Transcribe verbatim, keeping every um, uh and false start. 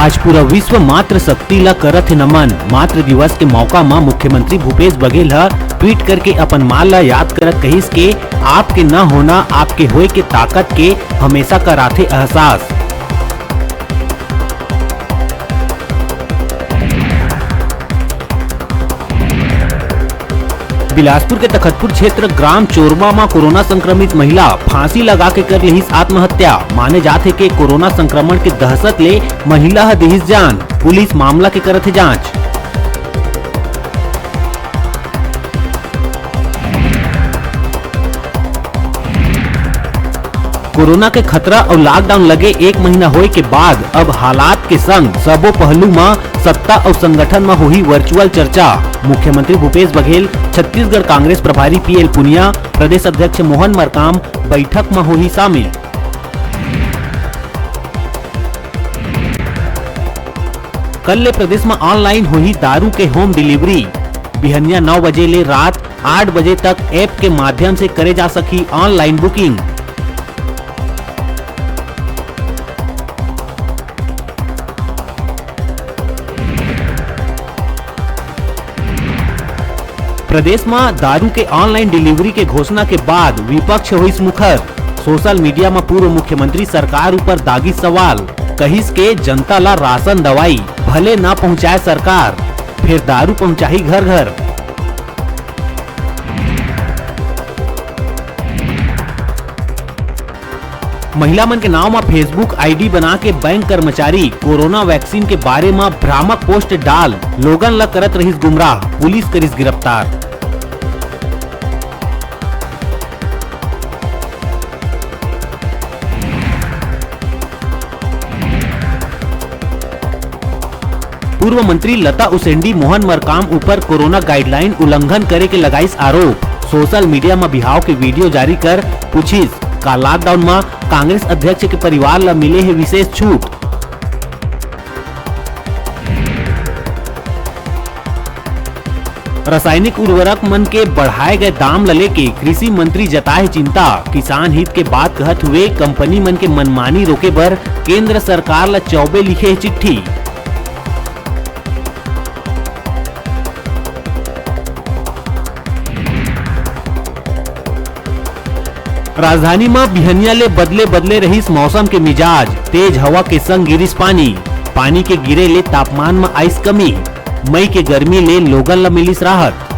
आज पूरा विश्व मातृशक्ति ला करत हे नमन। मातृ दिवस के मौका म मुख्यमंत्री भूपेश बघेल ह ट्वीट करके अपन माँ ला याद करत कहिस के आपके न होना, आपके होए के ताकत के हमेशा कराथे एहसास। बिलासपुर के तखतपुर क्षेत्र ग्राम चोरमा म कोरोना संक्रमित महिला फांसी लगा के कर लिहिस आत्महत्या। माने जाथे के कोरोना संक्रमण के दहशत ले महिला ह दिहिस जान। पुलिस मामला के करत हे जांच। कोरोना के खतरा अउ लॉकडाउन लगे एक महीना होए के बाद अब हालात के संग सबो पहलू म सत्ता अउ संगठन म होही वर्चुअल चर्चा। मुख्यमंत्री भूपेश बघेल, छत्तीसगढ़ कांग्रेस प्रभारी पीएल पुनिया, प्रदेश अध्यक्ष मोहन मरकाम बैठक म होही शामिल। कल ले प्रदेश म ऑनलाइन होही दारू के होम डिलीवरी। बिहनिया नौ बजे ले रात आठ बजे तक ऐप के माध्यम से करे जा सकही ऑनलाइन बुकिंग। प्रदेश म दारू के ऑनलाइन डिलीवरी के घोषणा के बाद विपक्ष होइस मुखर। सोशल मीडिया म पूर्व मुख्यमंत्री सरकार ऊपर दागिस सवाल, कहिस के जनता ला राशन दवाई भले ना पहुंचाए सरकार, फेर दारू पहुंचाही घर घर। महिला मन के नाव म Facebook ID बना के बैंक कर्मचारी कोरोना वैक्सीन के बारे म भ्रामक पोस्ट डाल लोगन ल करत रहिस गुमराह, पुलिस करिस गिरफ्तार। पूर्व मंत्री लता उसेंडी मोहन मरकाम ऊपर कोरोना गाइडलाइन उल्लंघन करे के लगाइस आरोप। सोशल मीडिया म बिहाव के वीडियो जारी कर पूछिस, का लॉकडाउन म कांग्रेस अध्यक्ष के परिवार ल मिले हे विशेष छूट? रासायनिक उर्वरक मन के बढ़ाए गए दाम ल लेके कृषि मंत्री जताए हे चिंता। किसान हित के बात कहत हुए कंपनी मन के मनमानी रोके बर केंद्र सरकार ल चौबे लिखे हे चिट्ठी। राजधानी म बिहनिया ले बदले बदले रहिस मौसम के मिजाज, तेज हवा के संग गिरिस पानी। पानी के गिरे ले तापमान म आइस कमी। मई के गर्मी ले लोगन ल मिलिस राहत।